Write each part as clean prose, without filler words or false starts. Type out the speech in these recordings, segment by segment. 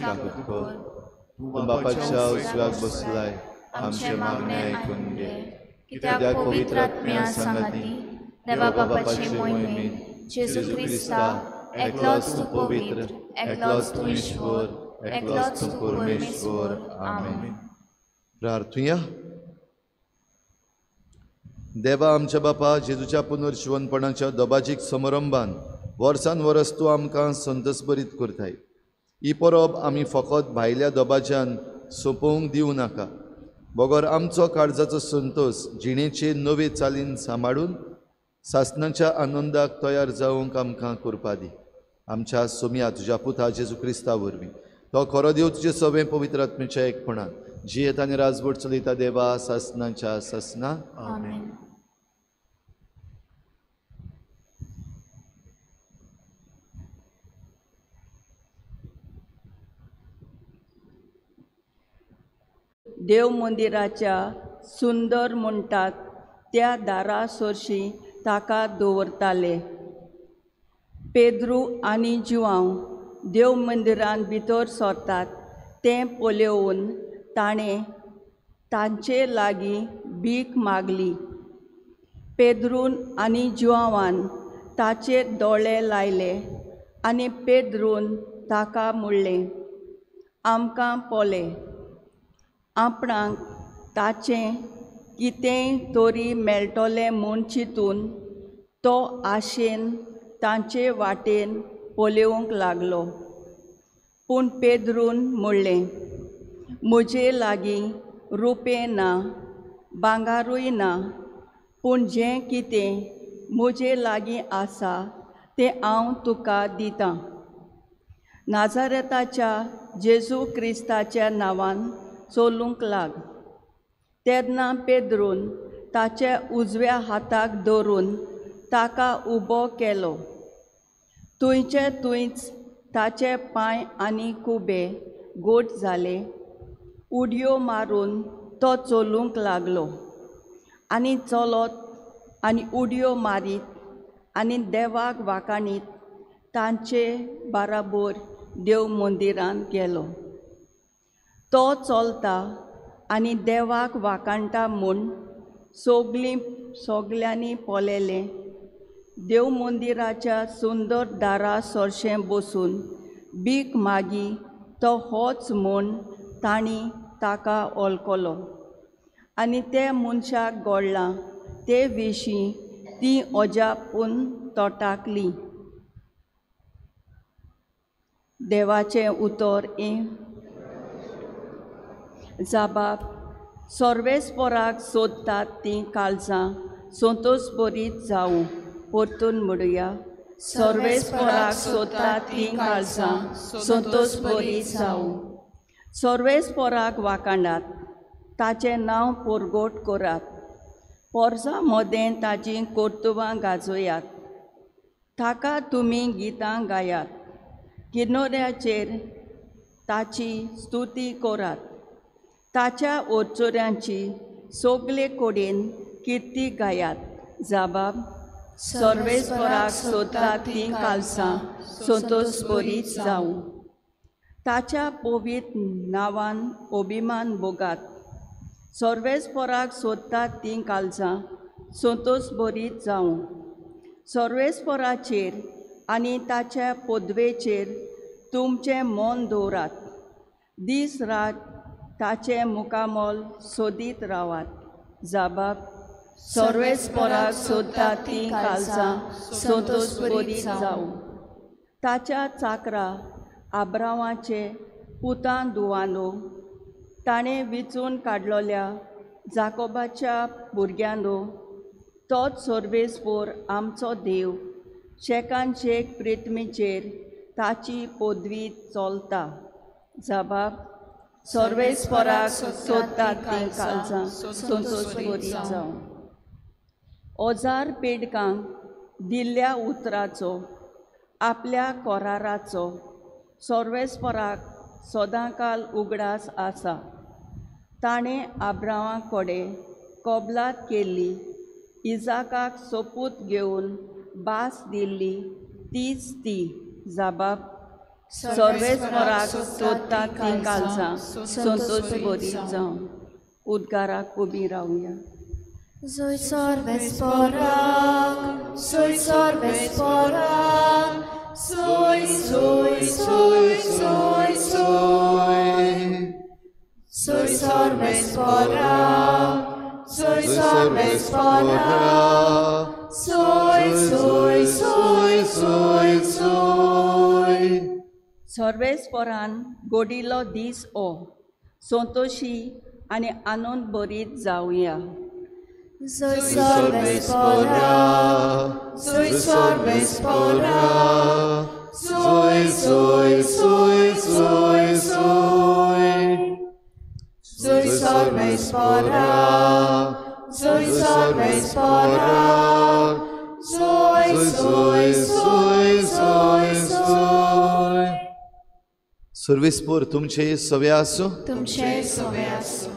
काकूत कर. तूं बापाच्या उजव्याक बसलाय, आमचें मागणें आयकून घे. कित्याक पवित्र आत्म्या सांगाती देवा बापाचे मोहिमेन जेजू क्रिस्ता एकलोच तूं पवित्र, एकलोच तूं ईश्वर, एकलोच तूं परमेश्वर. आमेन. प्रार्थुया. देवा आमच्या बापा, जेजूच्या पुनर्जिवनपणाच्या दबाजीक समारंभान वर्सान वरस तूं आमकां संतोसभरीत करताय. ही परब आमी फकत भायल्या दबाज्यान सोंपोवंक दिवं नाका, बगर आमचो काळजाचो संतोस जिणेचे नवे चालीन सांबाळून सासणाच्या आनंदाक तयार जावंक आमकां करपा दी. आमच्या सोम्या तुज्या पुता जेजू क्रिस्ता वरवीं, तो खरो देव तुजे सवें पवित्र आत्म्याच्या एकपणान जियेता आनी राजवट चलयता देवा सासणाच्या सासणा. आमेन. देव मंदिराच्या सुंदर म्हणटात त्या दारा सरशी ताका दवरताले. पेद्रू आनी जुआंव देव मंदिरान भितर सरतात तें पळोवन ताणें तांचे लागीं भीक मागली. पेद्रून आनी जुआंवान ताचेर दोळे लायले आनी पेद्रून ताका म्हणलें, आमकां पळय. आपणाक ताचें कितेंय तरी मेळटलें म्हूण चिंतून तो आशेन तांचे वाटेन पळोवंक लागलो. पूण पेद्रून म्हणलें, म्हजे लागीं रुपें ना, भांगारूय ना, पूण जें कितें म्हजे लागीं आसा तें हांव तुका दितां. नाजारेताच्या जेजू क्रिस्ताच्या नांवान चलूंक लाग. तेन्ना पेद्रून ताच्या उजव्या हाताक धरून ताका उबो केलो. थंयचे थंयच ताचे पांय आनी खुबे गोट जाले. उडयो मारून तो चलूंक लागलो आनी चलत आनी उडयो मारीत आनी देवाक वाखाणीत तांचे बाराबोर देव मंदिरांत गेलो. तो चलता आनी देवाक वाखाणटा म्हूण सगलीं सगल्यांनी पळयलें. देव मंदिराच्या सुंदर दारा सरशें बसून भीक मागी तो होच म्हूण तांणी ताका वळखलो आनी ते मनशाक घडलां ते विशीं ती अजापून तोटाकली. देवाचें उतर हें. जाबाब सर्वेस्पराक सोदतात तीं काळजां संतोसभरीत जावं. परतून म्हणुया, सर्वेस्पराक सोदतात तीं काळजां संतोसभरीत जावं. सर्वेस्पराक वाखाणात, ताचें नांव परगट करात, पोरसां मदें ताचीं कर्तुबां गाजयात. ताका तुमी गितां गायात, किनोऱ्याचेर ताची स्तुती करात, ताच्या ओरचोऱ्यांची सगले कडेन किर्ती गायात. जाबाब सर्वेस्पराक सोदतात तीं काळजां संतोसभरीत जावं. ताच्या पवित्र नांवान अभिमान भोगात. सर्वेस्पराक सोदतात तीं काळजां संतोसभरीत जावं. सर्वेस्पराचेर आनी ताच्या पदवेचेर तुमचें मन दवरात. दीस रात ताचें मुखामोल सोदीत रावात. जाबाब सर्वेस्पराक सोदतात तीं काळजां संतोसभरीत जावं. ताच्या चाकरा आब्रांवाचे पुतान धुवानो, ताणें विचून काडलोल्या जाकोबाच्या भुरग्यांनो, तोच सर्वेस्पर आमचो देव शेकान शेक प्रिथ्मीचेर ताची पदवी चलता. जबाब सर्वेस्पराक सोदतात तीं काळजां संतोसभरीत जावं. ओजार पेडकांक दिल्ल्या उतराचो आपल्या कराराचो सर्वेस्पराक सदांकाल उगडास आसा. ताणें आब्रांवा कडेन कबलात केल्ली, इजाकाक सोपूत घेवन भास दिल्ली तीच ती. जबाब सर्वेस्पराक सोदता तीं कालसां संतोष बरी जावं. उद्गाराक उबी रावया. Zoe सर्वेस्पराक, Zoe सर्वेस्पराक, Zoe Zoe Zoe Zoe Zoe. Zoe सर्वेस्पराक, Zoe सर्वेस्पराक, Zoe Zoe Zoe Zoe Zoe. सर्वेस्परान गोडिलो दीस ओ संतोशी आनी आनंद बरीत जावया. Zoe सर्वेस्पराक, Zoe सर्वेस्पराक, Zoe Zoe Zoe Zoe Zoe. Zoe सर्वेस्पराक, Zoe सर्वेस्पराक, Zoe Zoe Zoe Zoe Zoe. सर्वेस्पोर तुमचे सवे आसूं. तुमचे सवे आसूं.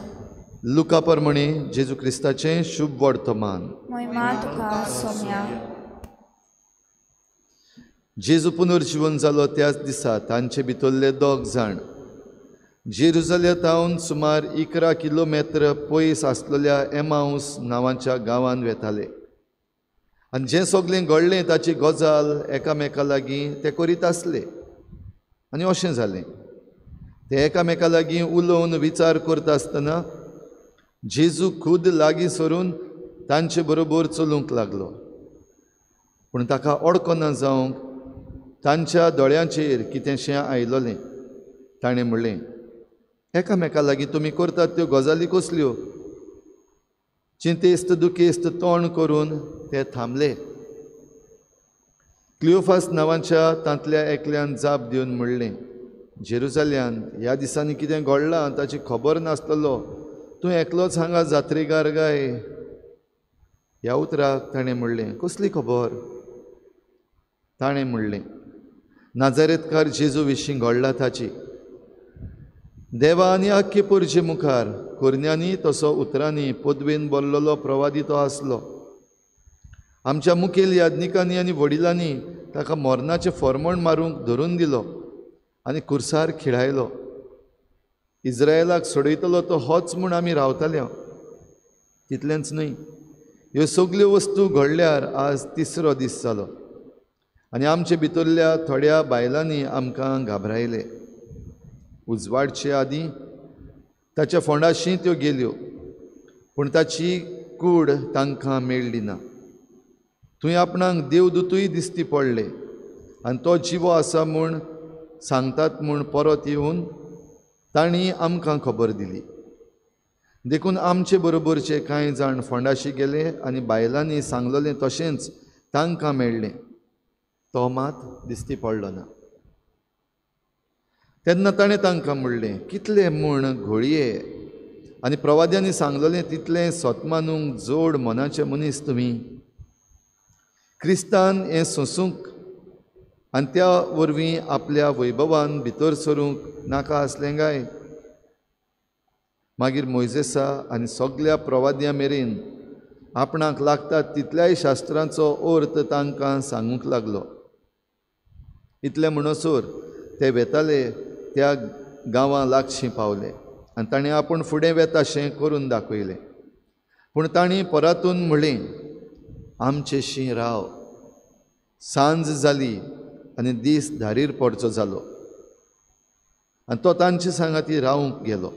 लुका प्रमाणे जेजू क्रिस्ताचें शुभ वर्तमान. महिमा तुका सोम्या. जेजू पुनर्जीवन जालो त्याच दिसा तांचे भितरले दोग जाण जेरुजलेमांत सुमार 11 किलोमेत्र पयस आसलेल्या एमाउस नांवाच्या गांवांत वेताले आनी जें सगळें घडलें ताची गजाल एकामेका लागीं ते करीत आसले. आनी अशें जालें, ते एकामेका लागीं उलोवन विचार करता आसतना जेजू खुद लागीं सरून तांचे बरोबर चलूंक लागलो. पूण ताका अडकना जावंक तांच्या दोळ्यांचेर कितेंशें आयलोलें. ताणें म्हणलें, एकामेका लागीं तुमी करतात त्यो गजाली कसल्यो? चिंतेस्त दुखेस्त तोंड करून ते थांबले. क्लियोफास नांवाच्या तांतल्या एकल्यान जाप दिवन म्हणलें, जेरुजाल्यांत ह्या दिसांनी कितें घडलां ताची खबर नासतलो तूं एकलोच हांगा जात्रेगार गाय? ह्या उतराक ताणें म्हणलें, कसली खबर? ताणें म्हणलें, नाजारेतकार जेजू विशीं घडला ताची. देवा आनी आख्खे पोरजे मुखार करण्यांनी तसो उतरांनी पदवेन बोल्लोलो प्रवादी तो आसलो. आमच्या मुखेल याज्ञिकांनी आनी वडिलांनी ताका मरणाचें फॉर्मण मारूंक धरून दिलो आनी कुर्सार खिळायलो. इज्रायलाक सोडयतलो तो होच म्हूण आमी रावताले. तितलेंच न्हय, ह्यो सगल्यो वस्तू घडल्यार आज तिसरो दीस जालो आनी आमचे भितरल्या थोड्या बायलांनी आमकां घाबरायले. उजवाडचे आदीं ताच्या फोंडाशी त्यो गेल्यो, पूण ताची कूड तांकां मेळ्ळी ना. थंय आपणाक देवदूतूय दिसती पडले आनी तो जिवो आसा म्हूण सांगतात म्हूण परत येवन तांणी आमकां खबर दिली. देखून आमचे बरोबरचे कांय जाण फोंडाशी गेले आनी बायलांनी सांगलेलें तशेंच तांकां मेळ्ळें. तो मात दिसती पडलो ना. तेन्ना ताणें तांकां म्हणलें, कितले म्हूण घोळये आनी प्रवाद्यांनी सांगलेलें तितलें सतमानूंक जोड मनाचे मनीस तुमी. क्रिस्तान हें सोंसूंक आनी त्या वरवीं आपल्या वैभवान भितर सरूंक नाका आसलें काय? मागीर मोयजेसा आनी सगल्या प्रवाद्यां मेरेन आपणाक लागतात तितल्याय शास्त्रांचो अर्थ तांकां सांगूंक लागलो. इतलें म्हणसर ते वेताले त्या गांवां लागशीं पावले आनी ताणें आपूण फुडें वेताशें करून दाखयलें. पूण तांणी परातून म्हणलें, आमचेशी राव. सांज जाली आनी दीस धारीर पडचो जालो आनी तो तांचे सांगाती रावंक गेलो.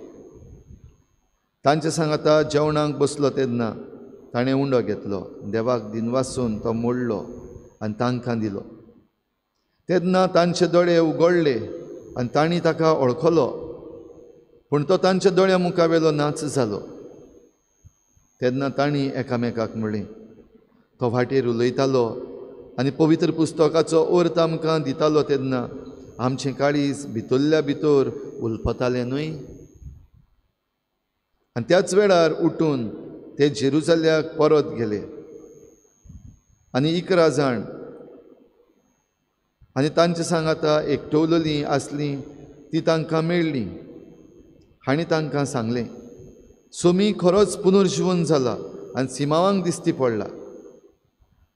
तांचे सांगाता जेवणाक बसलो तेन्ना ताणें उंडो घेतलो, देवाक दिनवासून तो मोडलो आनी तांकां दिलो. तेन्ना तांचे दोळे उगडले आनी तांणी ताका वळखलो, पूण तो तांच्या दोळ्या मुखावेलो नाच जालो. तेन्ना तांणी एकामेकाक म्हणलें, तो वाटेर उलयतालो आनी पवित्र पुस्तकाचो अर्थ आमकां दितालो तेन्ना आमचें काळीज भितरल्या भितर उलपतालें न्हय? आनी त्याच वेळार उठून ते जेरुजाल्याक परत गेले आनी 11 जाण आनी तांचे सांगाता एकटवलेलीं आसलीं ती तांकां मेळ्ळीं. हांणी तांकां सांगलें, सोमी खरोच पुनर्जीवन जाला आनी सिमावांक दिसती पडला.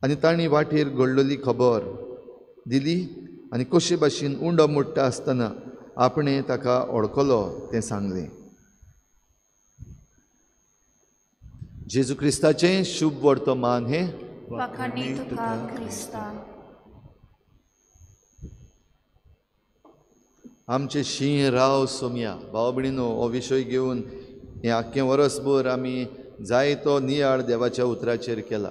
आनी तांणी वाटेर घडलेली खबर दिली आनी कशे भाशेन उंडो मोडटा आसतना आपणें ताका ओळखलो तें सांगलें. जेजू क्रिस्ताचें शुभ वर्तमान हें. वाखाणी तुका क्रिस्ता. आमचे शीं राव सोमया. भाव भयणीनो, हो विशय घेवन हें आख्खें वरसभर आमी जायतो नियाळ देवाच्या उतराचेर केला.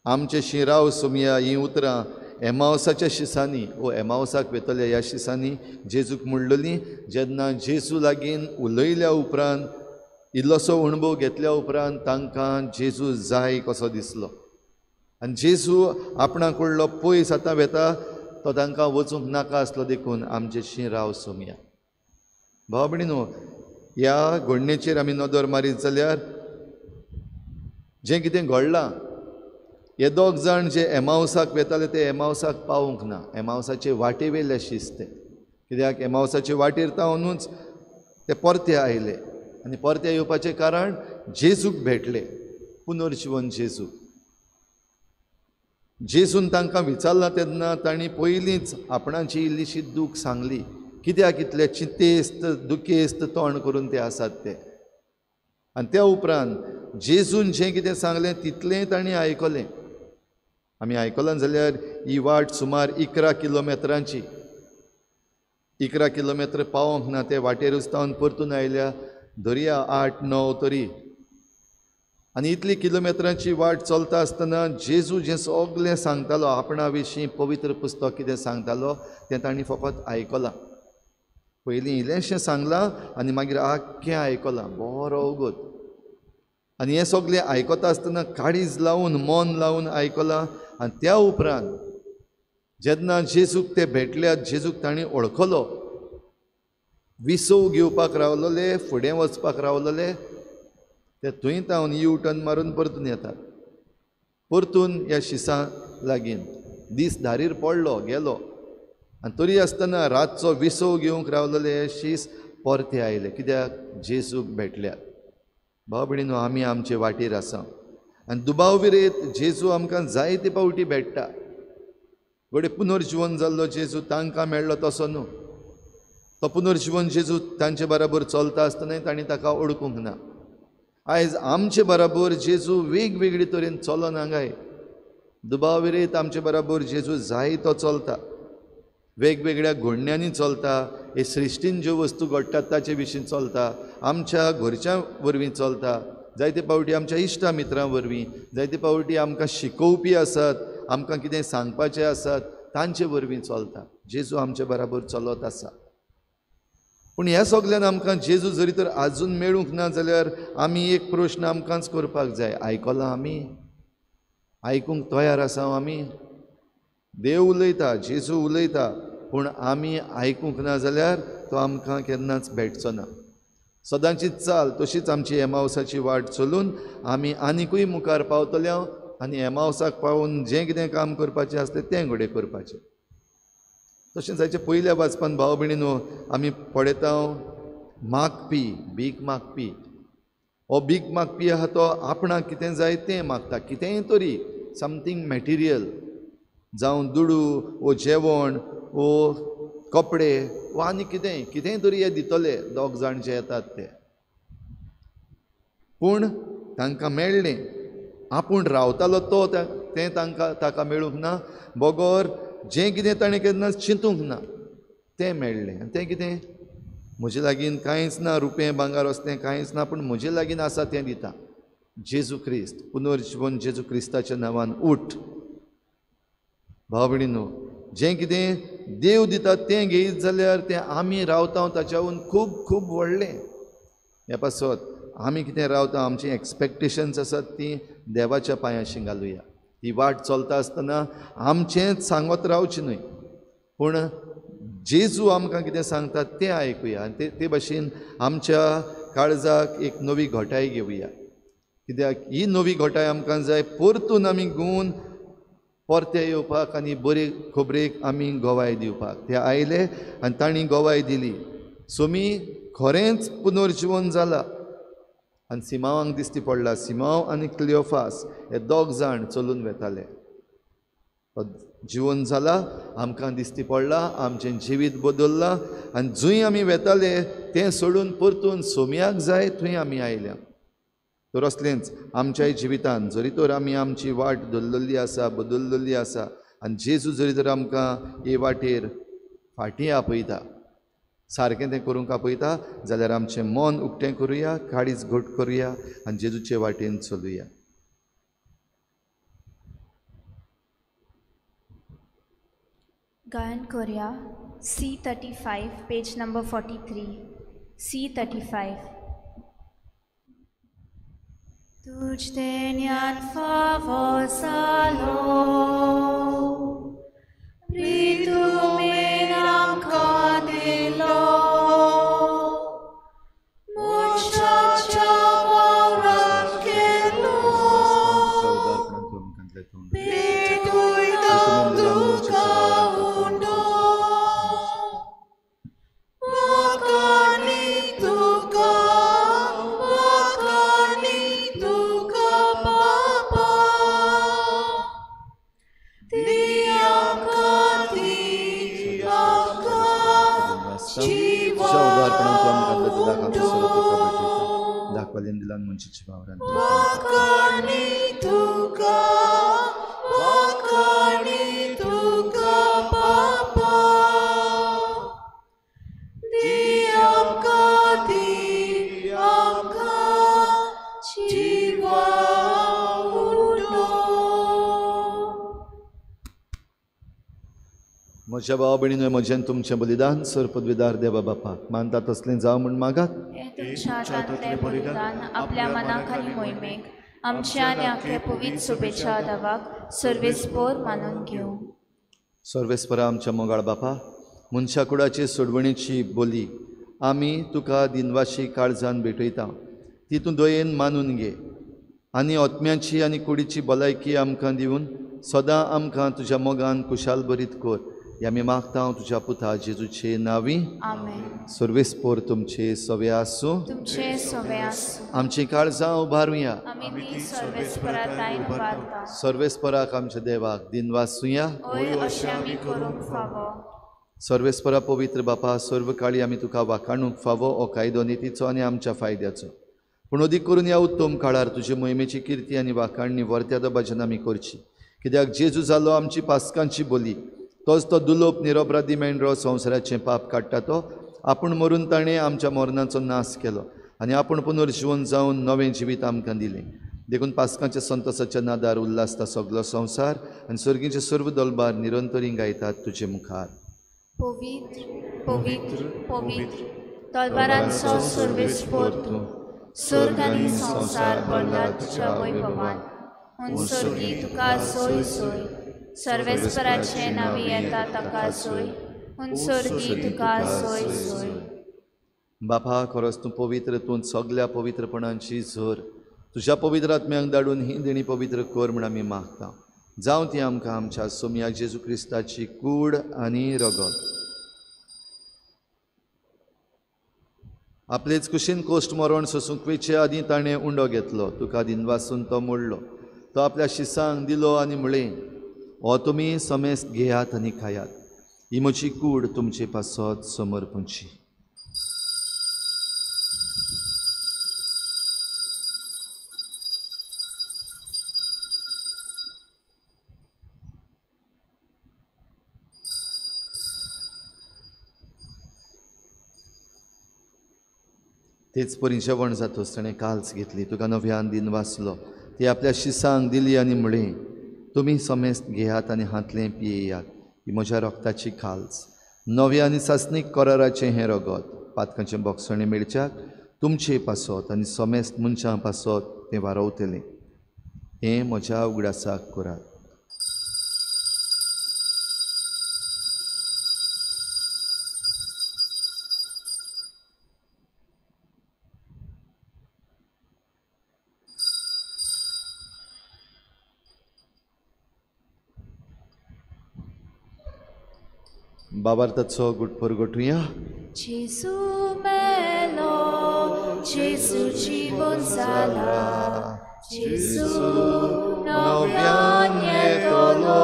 आमचे शीं राव सोमया हीं उतरां एमावसाच्या शिसांनी वो एमावसाक वेतल्या ह्या शिसांनी जेजूक म्हणलेलीं. जेन्ना जेजू लागीं उलयल्या उपरांत इल्लोसो अणभव घेतल्या उपरांत तांकां जेजू जाय कसो दिसलो आनी जेजू आपणा कडलो पयस आतां वेता तो तांकां वचूंक नाका आसलो, देखून आमचे शीं राव सोमया. भाव भयणीनो, ह्या घडणेचेर आमी नदर मारीत जाल्यार जें कितें घडलां, हे दोग जाण जे एमावसाक वेताले ते एमावसाक पावूंक ना. एमावसाचे वाटे वयले शीस ते, कित्याक एमावसाचे वाटेर तावनूच ते परते आयले आनी परते येवपाचें कारण जेजूक भेटले, पुनर्जिवन जेजू. जेजून तांकां विचारलां तेन्ना तांणी पयलींच आपणाची इल्लीशी दूख सांगली, कित्याक इतले चिंतेस्त दुखेस्त तोंड करून ते आसात ते. आनी त्या उपरांत जेजून जें कितें सांगलें तितलें तांणी आयकलें. आमी आयकलां जाल्यार ही वाट सुमार 11 किलोमेत्रांची, 11 किलोमेत्र पावोंक ना, ते वाटेरूच तावन परतून आयल्या दर्या 8-9 तरी. आनी इतली किलोमेत्रांची वाट चलता आसतना जेजू जें सगलें सांगतालो आपणा विशीं, पवित्र पुस्तक कितें सांगतालो तें तांणी फकत आयकलां. पयलीं इल्लेंशें सांगलां आनी मागीर आख्खें आयकलां बरो वगत. आनी हें सगलें आयकता आसतना काळीज लावन मन लावन आयकलां. आनी त्या उपरांत जेन्ना जेजूक ते भेटल्यात, जेजूक तांणी वळखलो, विसव घेवपाक रावलोले, फुडें वचपाक रावलोले, ते थंय तावन यू टर्न मारून परतून येतात. परतून ह्या शिसां लागीं दीस धारीर पडलो गेलो आनी तरी आसतना रातचो विसव घेवंक रावलोले हे शीस परते आयले, कित्याक जेजूक भेटल्यात. भाव भयणीनो, आमी आमचे वाटेर आसा आनी दुबाव विरेत जेजू आमकां जायते फावटी भेट्टा. घडये पुनर्जिवन जाल्लो जेजू तांकां मेळ्ळो तसो न्हू, तो पुनर्जिवन जेजू तांचे बराबर चलता आसतनाय तांणी ताका ओळखूंक ना. आयज आमचे बराबर जेजू वेगवेगळे तरेन चलना काय, दुबाव विरेत आमचे बराबर जेजू जायतो चलता, वेगवेगळ्या घडण्यांनी चलता, हे सृश्टीन ज्यो वस्तू घडटात ताचे विशीं चलता, आमच्या घरच्या वरवीं चलता, जायते फावटी आमच्या इश्टा मित्रां वरवीं, जायते फावटी आमकां शिकोवपी आसात, आमकां कितें सांगपाचें आसात तांचे वरवीं चलता. जेजू आमचे बराबर चलत आसा. पूण ह्या सगल्यान आमकां जेजू जरी तर आजून मेळूंक ना जाल्यार आमी एक प्रश्न आमकांच करपाक जाय, आयकलां आमी? आयकूंक तयार आसा आमी? देव उलयता, जेजू उलयता, पूण आमी आयकूंक ना जाल्यार तो आमकां केन्नाच भेटचो ना. सदांची चाल तशीच आमची एमावसाची वाट चलून आमी आनिकूय मुखार पावतले आनी एमावसाक पावून जें कितें काम करपाचें आसलें तें घडये करपाचें. तशेंच जायचे पयल्या वाचपान भाव भयणीनो आमी पळयता मागपी, भीक मागपी. हो भीक मागपी आहा तो आपणाक कितें जाय तें मागता, कितेंय तरी समथींग मॅटिरियल, जावं दुडू वो जेवण वो कपडे वो आनी कितेंय कितेंय तरी हे दितले दोग जाण जे येतात ते. पूण तांकां मेळ्ळें, आपूण रावतालो तो तें तांकां ताका मेळूंक ना, बगर जें कितें ताणें केन्ना चिंतूंक ना तें मेळ्ळें. आनी तें कितें, म्हजे लागीं कांयच ना, रुपें भांगर असलें कांयच ना, पूण म्हजे लागीं आसा तें दिता. जेजू क्रिस्त, पुनर्जिवन जेजू क्रिस्ताच्या नांवान उठ. भाव भयणीनो, जें कितें देव दिता तें घेयत जाल्यार तें आमी रावता ताच्याहून खूब खूब व्हडलें. ह्या पासत आमी कितें रावता, आमची एक्सपेक्टेशन्स आसात ती देवाच्या पांयाशी घालुया. ही वाट चलता आसतना आमचेंच सांगत रावचें न्हय, पूण जेजू आमकां कितें सांगता तें आयकुया आनी ते भाशेन आमच्या काळजाक एक नवी घटाय घेवया. कित्याक ही नवी घटाय आमकां जाय परतून आमी गुवन परते येवपाक आनी बरे खबरेक आमी गवाय दिवपाक. ते आयले आनी तांणी गवाय दिली, सोमी खरेंच पुनर्जिवन जाला. आनी सिमांवाक दिश्टी पडला, सिमांव आनी क्लियोफास हे दोग जाण चलून वेताले. तो जिवन जाला, आमकां दिश्टी पडला, आमचें जिवीत बदल्लां आनी जंय आमी वेताले तें सोडून परतून सोम्याक जाय थंय आमी आयल्या. तर असलेंच आमच्याय जिवितान जरी तर आमी आमची वाट धरलेली आसा, बदल्लेली आसा आनी जेजू जरी तर आमकां हे वाटेर फाटीं आपयता, सारकें तें करूंक आपयता जाल्यार आमचें मन उक्तें करुया, काळीज घट करुया आनी जेजूचे वाटेन चलुया. गायन करुया C35 page number 43 C35. तुझ देण्यान फावो जालो प्रितुमेन आमकां दिलो मनशाच्या वावरान केलो प्रितुय तुका उंडो वाखाणी तुका वाखाणी तुका बापा ती आमकां तुझ्या उदारपणान तूं आमकां दिला तुका भेटयता, दाखवलें दिलान मनशाच्या वावरान वाखाणी तुका वाखाणी तुका बापा दी आमकां जिवा उंडो. म्हज्या भाव भयणीनो, म्हजें तुमचें बलिदान सर पदवीदार देवा बापाक मानता तसलें जावं म्हूण मागात. हें तुमच्या हातांतलें बलिदान आपल्या मनाक आनी मोहिमेक आमच्या आनी आख्या पवित्र सुबेच्या दावाक सर्वेस्पोर मानून घेवं. सर्वेस्परा आमच्या मोगाळ बापा, मनशा कुडाची सोडवणीची बोली आमी तुका दिनवाशी काळजान भेटयता, ती तूं दयेन मानून घे आनी आत्म्याची आनी कुडीची भलायकी आमकां दिवन सदां आमकां तुज्या मोगान खुशाल बरीत कर. हे आमी मागता तुज्या पुता जेजूचे नांवी. आमेन. सर्वेस्पोर तुमचे सवे आसूं, तुमचे सवे आसूं. आमची काळजां उबारुया, आमी ती सर्वेस्परा ताईन उबारता. सर्वेस्पराक आमच्या देवाक दिनवासुया. हय, अशें आमी करूंक फावो. सर्वेस्परा पवित्र बापा, सर्व काळी आमी तुका वाखाणूंक फावो हो कायदो नितीचो आनी आमच्या फायद्याचो. पूण अदीक करून ह्या उत्तम काळार तुजे मोहिमेची किर्ती आनी वाखाणणी वर्त्या दबाज्यान आमी करची, कित्याक जेजू जालो आमची पास्कांची बोली, तोच तो दुलोप निरोपराधी मेंढरो संवसाराचें पाप काडटा तो आपूण मरून ताणें आमच्या मरणाचो नाश केलो आनी आपूण पुनर्जिवन जावन नवें जिवीत आमकां दिलें. देखून पास्कांच्या संतोसाच्या नादार उल्हासता सगलो संवसार आनी सर्गीचे सर्व दलबार निरंतरी गायतात तुजे मुखार. पवित्र पवित्र पवित्र तलवारांचो सर्वेस्पोर तूं, स्वर्ग आनी संवसार भरला तुज्या वैभवान. हून स्वर्गी तुका सोय सोय, सर्वेस्पराचे नांवी येता ताका सोय, हून स्वर्गी तुका सोय सोय. बापा, खरोच तूं पवित्र, तूं सगल्या पवित्रपणांची झर, तुज्या पवित्र आत्म्यांक धाडून ही देणी पवित्र कर म्हूण आमी मागता. जावं ती आमकां आमच्या सोमया जेजू क्रिस्ताची कूड आनी रगत. आपलेच कुशीन कोश्ट मरण सोसूंक वेचे आदीं ताणें उंडो घेतलो, तुका दिनवासून तो मोडलो, तो आपल्या शिसांक दिलो आनी म्हळें, हो तुमी समेस्त घेयात आनी खायात, ही म्हजी कूड तुमचे पासत समर्पणची. तेच परी जेवण जातच ताणें काल्स घेतली, तुका नव्यान दिन वाचलो, ती आपल्या शिसांक दिली आनी म्हळें, तुमी समेस्त घेयात आनी हांतलें पियेयात, ही म्हज्या रक्ताची खाल्स, नव्या आनी सासणीक कराराचें हें रगत, पातकांचें बोगसणें मेळच्याक तुमचे पासत आनी समेस्त मनशां पासत तें वारवतलें. हें म्हज्या उगडासाक करात. बाबार्थाचो गुटपर गोठुया. जेजू मेलो, जेजू जिवन जाला, जेजू नव्यान येतलो.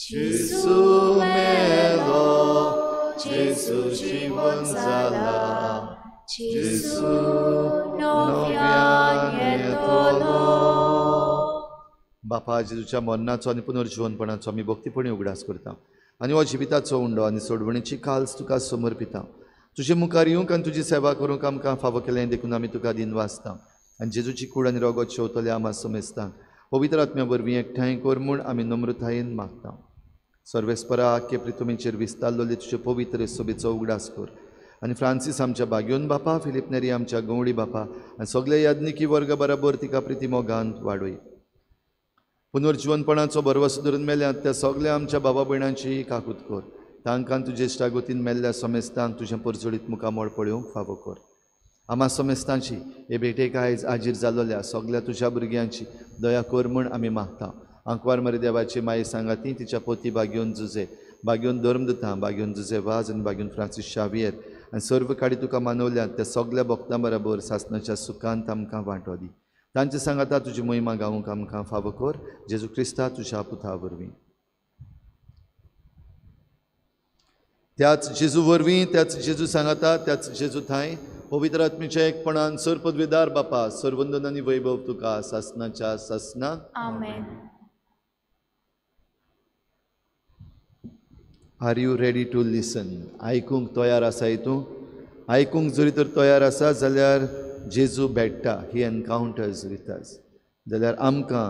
जेजू मेलो, जेजू जिवन जाला, जेजू नव्यान येतलो. बापा, जेजूच्या मरणाचो आनी पुनर्जिवनपणाचो आमी भक्तीपणी उगडास करता आनी हो जिविताचो उंडो आनी सोडवणेची काल्स तुका समर्पिता. तुजे मुखार येवंक आनी तुजी सेवा करूंक आमकां फावो केलें देखून आमी तुका दिनवासता आनी जेजूची कूड आनी रोगत शेवतले आमा समेस्तांक पवित्र आत्म्या वरवीं एकठांय कर म्हूण आमी नम्रतायेन मागता. सर्वेस्परा आख्खे प्रितुमीचेर विस्तारलेले तुजे पवित्र सोबेचो उगडास कर आनी फ्रांसीस आमच्या बाग्योन बापा, फिलीप नेरी आमच्या गवळी बापा आनी सगळे याज्ञिकी वर्ग बराबर तिका प्रिती मोगान वाडय. पुनर्जिवनपणाचो भरवसो धरून मेल्यात त्या सगळ्या आमच्या बाबा भयणांची काकूत कर. तांकां तुजे इश्टागतीन मेल्ल्या समेस्तांक तुजें परजळीत मुखामळ पळोवंक फावो कर. आमा समेस्तांची हे भेटेक आयज आजीर जाल्ल्या सगळ्या तुज्या भुरग्यांची दया कर म्हूण आमी मागता. आंकवार मरे देवाची माये सांगाती तिच्या पोती बागेवन जुजे, बागेवन धर्मदुतां, बागेवन जुजे वाज आनी बागेवन फ्रांसीस शावियर आनी सर्व काडी तुका मानवल्यात त्या सगळ्या भक्तां बराबर सासणाच्या सुखांत आमकां वांटो दी. तांचे सांगाता तुजी महिमा गावंक आमकां फावो कर. जेजू क्रिस्ता तुज्या पुता वरवीं. त्याच जेजू वरवीं, त्याच जेजू सांगाता, त्याच जेजू थांय पवित्र आत्म्याच्या एकपणान सर पदवीदार बापा, सर्वंदन आनी वैभव तुका सासनाच्या सासना. आमेन. Are you ready to listen? आयकूंक तयार आसाय तूं? आयकूंक जरी तर तयार आसा जाल्यार जेजू भेट्टा, ही एनकावंटर्स विथ अस. जाल्यार आमकां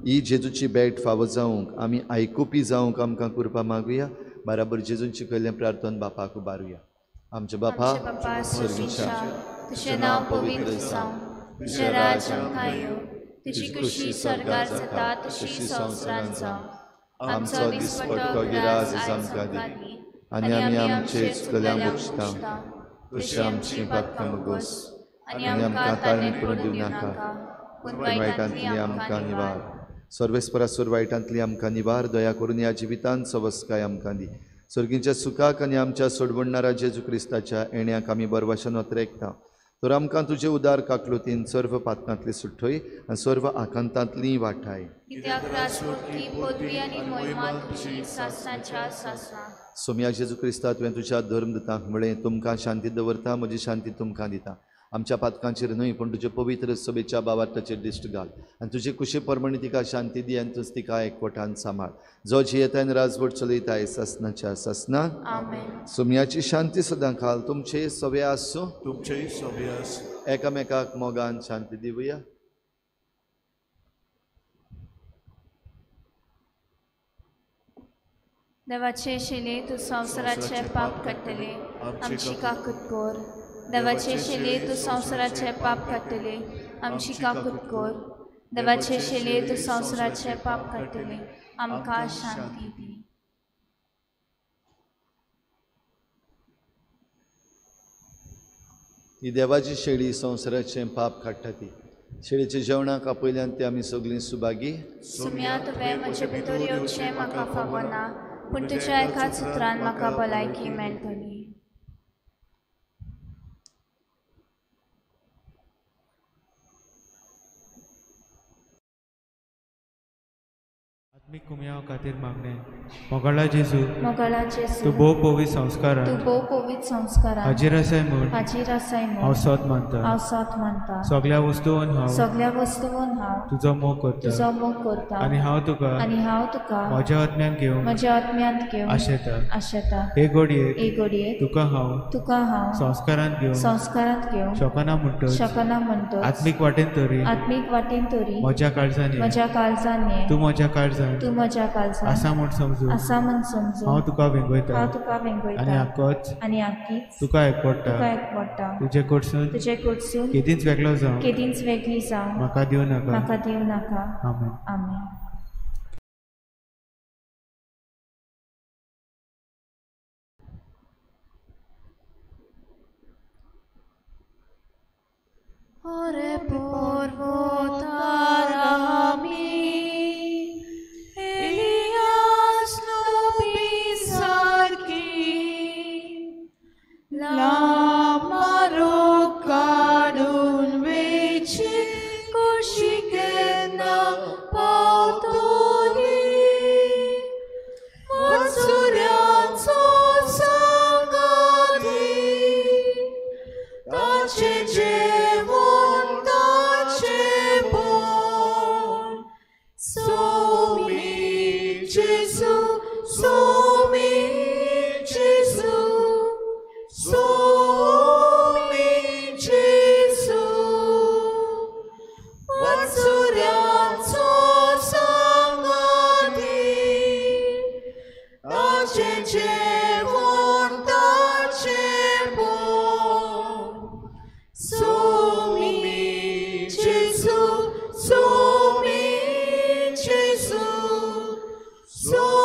ही जेजूची भेट फावो जावंक, आमी आयकुपी जावंक आमकां कृपा मागुया. बराबर जेजून शिकयल्लें प्रार्थन बापाक उबारुया. आमचे बापा स्वर्गीच्या, तुजें नांव पवित्र जावं, तुजें राज्य आमकां येवं, तुजी खुशी स्वर्गार जाता तशी संवसारांत जावं. आमचो दिसपट्टो गिरास आमकां दी आनी आमी आमचे चुकल्यांक भोगता तशी आमची पातकां भोगोस आनी आमकां ताळणी करून दिवं नाका, पूण वायटांतली आमकां निवार. सर्वेस्परासूर वायटांतली आमकां निवार. दया करून ह्या जिवितांत सवस्काय आमकां दी. सर्गीच्या सुखाक आनी आमच्या सोडवणणारा जेजू क्रिस्ताच्या येण्याक आमी बरवाशान वतरेकता. तर आमकां तुजे उदार काकलुतीन सर्व पातकांतली सुठय आनी सर्व आकांतांतली वाठाय. सोम्या जेजू क्रिस्ता, तुवें तुज्या धर्मदुतांक म्हळें, तुमकां शांती दवरता, म्हजी शांती तुमकां दिता. आमच्या पातकांचेर न्हय पूण तुजे पवित्र सभेच्या बावार्थाचेर दिश्ट घाल आनी तुजे कुशे प्रमाणे तिका शांती दी आनी तुज तिका एकवटान सांबाळ. जो जियेता आनी राजवट चलयता सासनाच्या सासना. सोम्याची शांती सदां खाल तुमचे सवे आसूं, तुमचेय सवे आसूं. एकामेकाक मोगान शांती दिवया. देवाचे शिले तूं संवसाराचे पाप काडटले, आमची काकूत कर. देवाचे शिले तूं संवसाराचे पाप काडटले, आमची काकूत कर. देवाचे शिले तूं संवसाराचे पाप काडटले, आमकां शांती दी. ही देवाची शेळी संवसाराचें पाप काडटा ती शेळीच्या जेवणाक आपयल्यान ती आमी सगळीं सुभागी. सुम्या, तुवें म्हजे भितर येवचें म्हाका फावना, पूण तुज्या एकाच उतरान म्हाका भलायकी मेळटली. आत्मीक कुमयाव खातीर मागणें. मोगाळा जेजू, मोगाळा जेजू, तूं भोव पवित्र संस्कारान, तूं भोव पवित्र संस्कारान हाजीर आसाय म्हूण, हाजीर आसाय म्हूण हांव सत मानता, हांव सत मानता. सगळ्या वस्तून हांव, सगळ्या वस्तून हांव तुजो मोग करता, तुजो मोग करता. आनी हांव तुका, आनी हांव तुका म्हज्या आत्म्यान घेवन, म्हज्या आत्म्यांत घेवन आशेता, आशेता. हे घडयेक, हे घडयेक तुका हांव, तुका हांव संस्कारांत घेवन, संस्कारांत घेवन शकना म्हणटच, शकना म्हणटच आत्मीक वाटेन तरी, आत्मीक वाटेन तरी म्हज्या काळजान, म्हज्या काळजान ये, तूं म्हज्या काळजान, तूं म्हज्या काळजान आसा म्हूण समजून, आसा म्हूण समजून हांव तुका वेंगयता, हांव तुका वेंगयता. आनी आकोच, आनी आकीच तुका एकवटा, तुका एकवटा. तुजे कडसून, तुजे कडसून केदींच वेगळो जावं, केदींच वेगळी जावं म्हाका दिवं नाका, म्हाका दिवं नाका. आमेन. आमेन. Ore porvotarami Elias nubisarki Lamaro kadun vechi Koshikena pautoli ताचे जेवण ताचे बोल सोमी जेजू सोमी जेजू सोमी जेजू वात्सुऱ्यांचो सांगाती ताचे जेवण ताचे बोल सोमी जेजू सोमी जेजू सोमी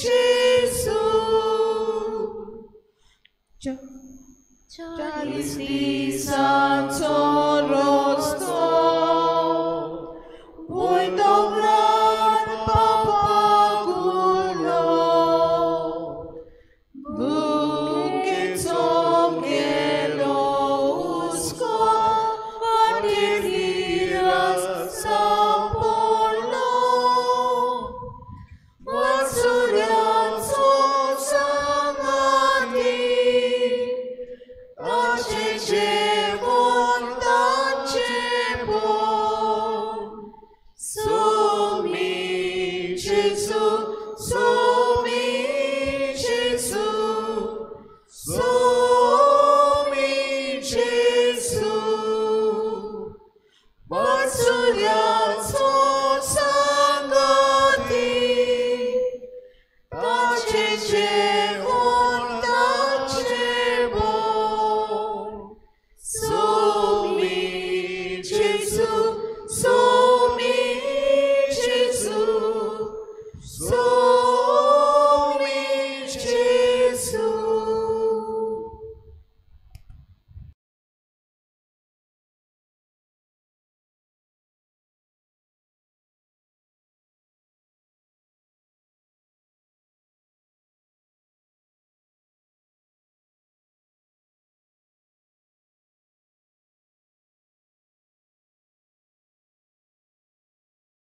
जेजू. 40 दिसांचो रस्तो वयर दोंगरार पापागुलो भुकेचो गेलो हुस्को वाटेर निराश सांपडलो वात्सुऱ्यांचो सांगाती ताचे जेवण ताचे बोल सोमी जेजू सोमी जेजू सोमी जेजू वात्सुऱ्यांचो सांगाती ताचे जेवण ताचे बोल सोमी जेजू सोमी जेजू सोमी जेजू.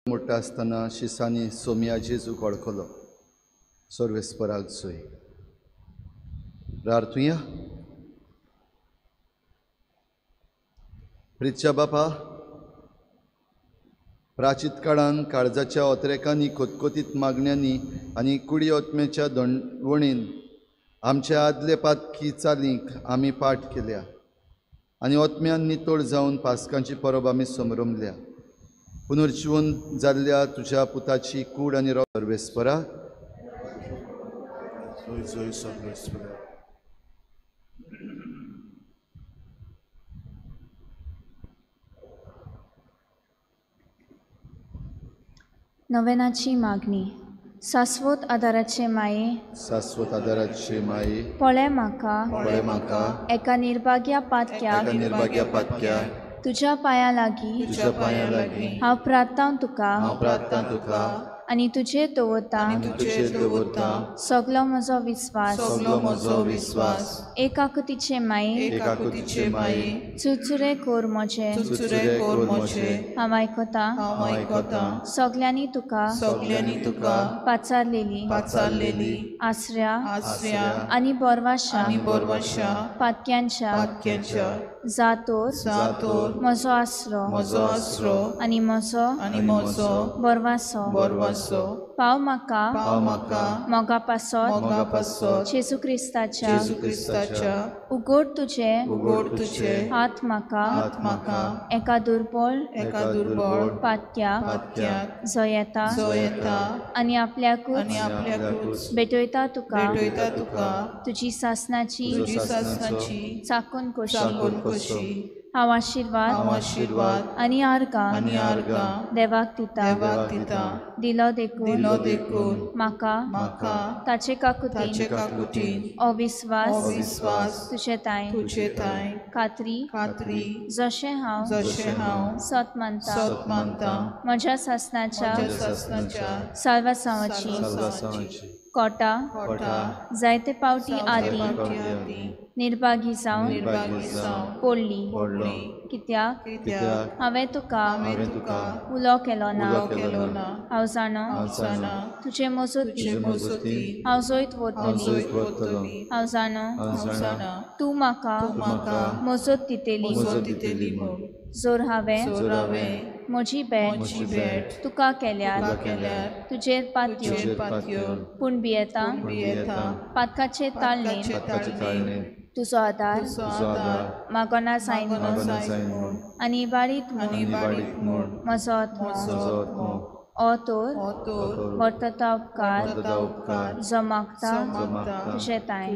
मोठा आसतना शिसांनी सोमया जेजूक वळखलो. सर्वेस्पराक जोय प्रार्थुया. प्रितच्या बापा, प्राचीत काळान काळजाच्या ओतरेकांनी खोतखोतीत मागण्यांनी आनी कुडी ओतमेच्या दंडवणीन आमच्या आदले पातकी चालींक आमी पाठ केल्या आनी ओतम्यान नितळ जावन पासकांची परब आमी समरमल्या. पुनर्जीवन जाल्ल्या तुज्या पुताची कूड आनी सर्वेस्परा जोय सर्वेस्परा. नवेनाची मागणी. शाश्वत आदाराचे माये, शाश्वत आदाराचे माये, पळय म्हाका, पळय म्हाका एका निर्भाग्या पातक्याक, एका निर्भाग्या पातक्याक तुज्या पांयां लागीं, तुज्या पांयां लागीं हांव प्रार्थना तुका, हांव प्रार्थना तुका आनी तुजेर दवरता, तुजेर दवरता सगलो म्हजो विस्वास, सगलो म्हजो विस्वास. एक आकृतीचे माये, एक आकृतीचे माये, चुरचुरे कोर म्हजे, चुरचुरे कोर म्हजे, हांव आयकता, हांव आयकता सगल्यांनी तुका, सगल्यांनी तुका पाचारलेली, पाचारलेली आसऱ्या, आसऱ्या आनी बोरवाशा, आनी बोरवाशा पातक्यांच्या, पातक्यांच्या जातोर, जातोर म्हजो आसरो, म्हजो आसरो आनी म्हजो, आनी म्हजो बोरवासो, बोरवासो पाव म्हाका, पाव म्हाका मोगा पासत, मोगा पासत जेजू क्रिस्ताच्या, जेजू क्रिस्ताच्या उगड तुजे, उगड तुजे हात म्हाका, हात म्हाका एका दुर्बळ, एका दुर्बळ पातक्याक, पातक्याक जयेता, जयेता आनी आपल्याकूच, आनी आपल्याकूच भेटयता तुका, भेटयता तुका तुजी सासनाची, तुजी सासनाची चाकून कशी, चाकून कशी हांव आशिर्वाद, हांव आशिर्वाद आनी आर्गां, आनी आर्गां देवाक दिता, देवाक दिता. दिलो देखून, दिलो देखून म्हाका, म्हाका ताचे काकुतीन, ताचे काकुतीन अविस्वास, अविस्वास तुजे ताय, तुजे ताय खात्री, खात्री जशें हांव, जशें हांव सत मानता, सत मानता म्हज्या सासनाच्या, म्हज्या सासनाच्या साल्वासांवाची. साल्वासांवाची. कोटा जायते पावटी आदी निर्भागी जावन पडली कित्याक हांवें तुका उलो केलो ना. हांव जाणो तुजे मजती हांव जैत व्हरतली. हांव जाणो तूं म्हाका मजत दितली. जर हांवें म्हजी भेट तुका केल्यार तुजेर पातयो पूण भियेता पातकाचे ताळणेर तुजो आदार मागना जायन म्हूण आनी इबाडीत म्हूण म्हजो आत्मो ओ तर वर्तता उपकार जो मागता तुजे तांय.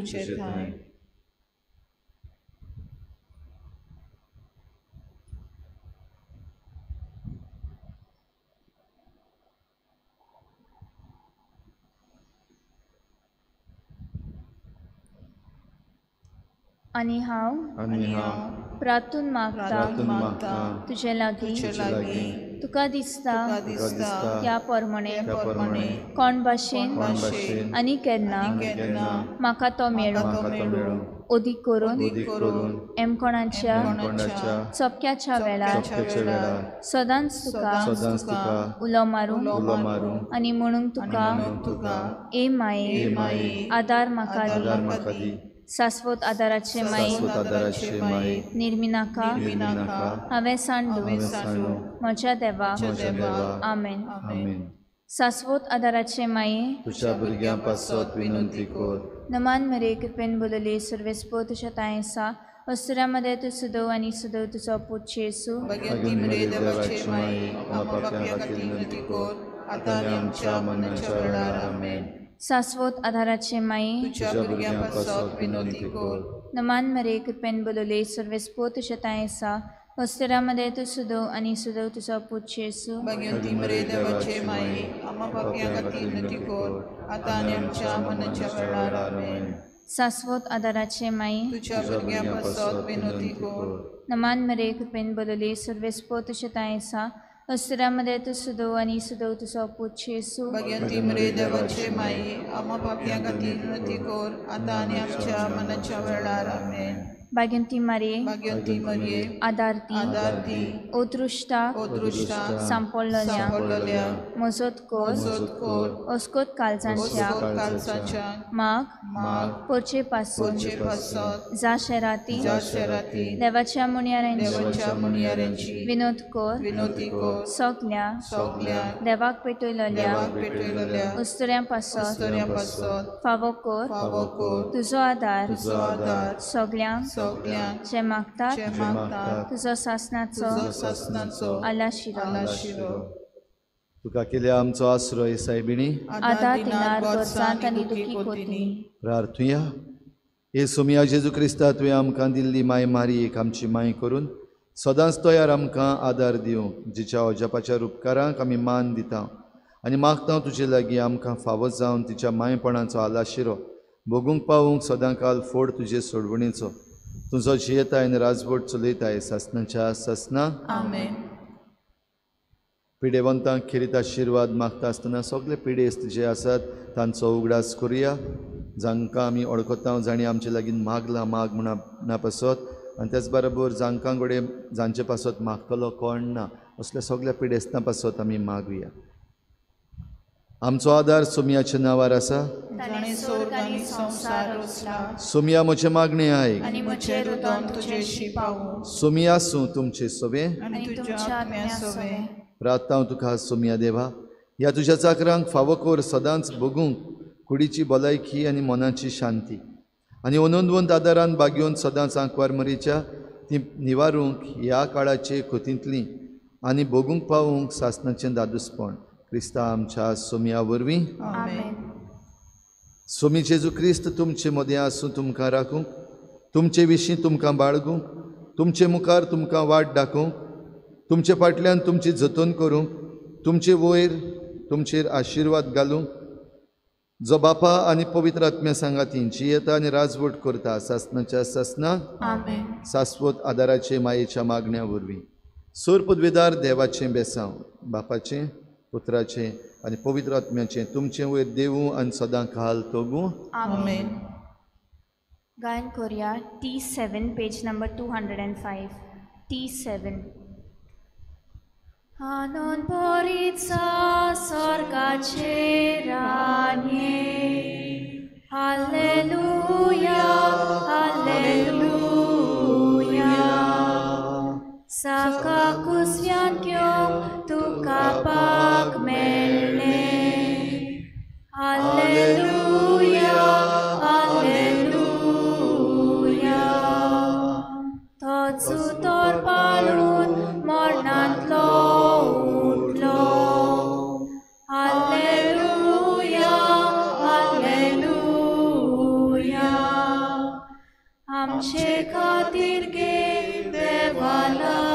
आनी हांव प्रार्थून मागता तुजे लागीं तुका दिसता त्या प्रमाणे कोण भाशेन आनी केन्ना म्हाका तो मेळूं अदीक करून एमकोणाच्या चपक्याच्या वेळार सदांच तुका उलो मारूंक आनी म्हणूंक तुका ए माये आदार म्हाका दी. शाश्वत आदाराचे माये निर्मिनाका हांवें सांडू म्हज्या देवा. आमेन. शाश्वत आदाराचे माये तुझ्या भुरग्यां पासत विनंती कर. नमान मरे कृपेन बोलले सर्वेस्पो तुज्या तांय आसा वस्तुऱ्या मदें तूं सुदव आनी सुदव तुजो पूत जेजू. शाश्वत आधाराचे माये तुझ्या भुरग्यां पासत विनंती कर. नमान मरे कृपेन बोलले सर्वेस्पो तुज्या तांय आसा वस्तुऱ्या मदें तूं सुदव आनी सुदव तुजो पूत जेजू. शाश्वत आधाराचे माये तुझ्या भुरग्यां पासत विनंती कर. नमान मरे कृपेन बोलले सर्वेस्पो तुज्या तांय आसा वस्तुऱ्या मदें तूं सुदव आनी सुदव तुजो पूत जेजू. भाग्यंती मारये आदार दी अदृश्टाक सांपडलेल्या मजत कर अस्कोत काळजांच्या माग परचे पासून जा शेराती देवाच्या मुनियारांची विनोद कर सगल्या देवाक पेटयलेल्या अस्तुऱ्यां पासत फावो कर तुजो आदार सगल्यांक जे मागतात तुजो सासनाचो आलाशिरो. तुका केल्या आमचो आश्रय सायबिणी आदार दिनार गरजांत आनी दुखी कोतीनी. प्रार्थुया. हे सोमिया जेजू क्रिस्ता तुवें आमकां दिल्ली माय मारी एक आमची माय करून सदांच तयार आमकां आदार दिवंक जिच्या अजापाच्या उपकारांक आमी मान दिता आनी मागता तुजे लागीं आमकां फावो जावन तिच्या मायपणाचो आलाशिरो भोगूंक पावूंक सदांकाल फोड तुजे सोडवणेचो. तुजो जियेताय आनी राजवट चलयताय सासनाच्या सासना. आमेन. पिडेवंतांक खेरीत आशिर्वाद मागता आसतना सगळे पिडेस्त जे आसात तांचो उगडास करुया जांकां आमी वळखता जांणी आमचे लागीं मागलां माग म्हणा पासत आनी त्याच बरोबर जांकां कडेन जांचे पासत मागतलो कोण ना असल्या सगळ्या पिडेस्तां पासत आमी मागुया. आमचो आदार सोमियाच्या नांवार आसा. सोमिया म्हजें मागणें आयक. सोमिया आसूं तुमचे सोबे. प्रार्थना तुका सोमिया देवा ह्या तुज्या चाकरांक फावो कर सदांच भोगूंक कुडीची भलायकी आनी मनाची शांती आनी अनंतवंत आदारान बागेवन सदांच आंकवार मरीच्या ती निवारूंक ह्या काळाचे खोतींतली आनी भोगूंक पावूंक सासनाचें दादूसपण क्रिस्ता आमच्या सोमिया वरवीं. सोमी जेजू क्रिस्त तुमचे मदें आसूं तुमकां राखूंक तुमचे विशीं तुमकां बाळगूंक तुमचे मुखार तुमकां वाट दाखोवंक तुमचे फाटल्यान तुमची जतन करूंक तुमचे वयर तुमचेर आशिर्वाद घालूंक जो बापा आनी पवित्र आत्म्या सांगाती जियेता आनी राजवट करता सासनाच्या सासना. शाश्वत आदाराचे मायेच्या मागण्या वरवीं सोर पदवेदार देवाचें बेसांव बापाचें पुत्राचें आनी पवित्र आत्म्याचें तुमचें वयर देवूं आनी सदां काल तगूं. आमेन. गायन Korea T7 page number 205. T7. आनंद भरीचा स्वर्गाचे राणये, हालेलुया हालेलुया. साका कुसव्यान घेवंक तुका पाक मेळ्ळें, हालेलुया हालेलुया. तोच उतर पाळून मरणांतलो उठलो, हालेलुया हालेलुया. आमचे खातीर गे देवा लागीं.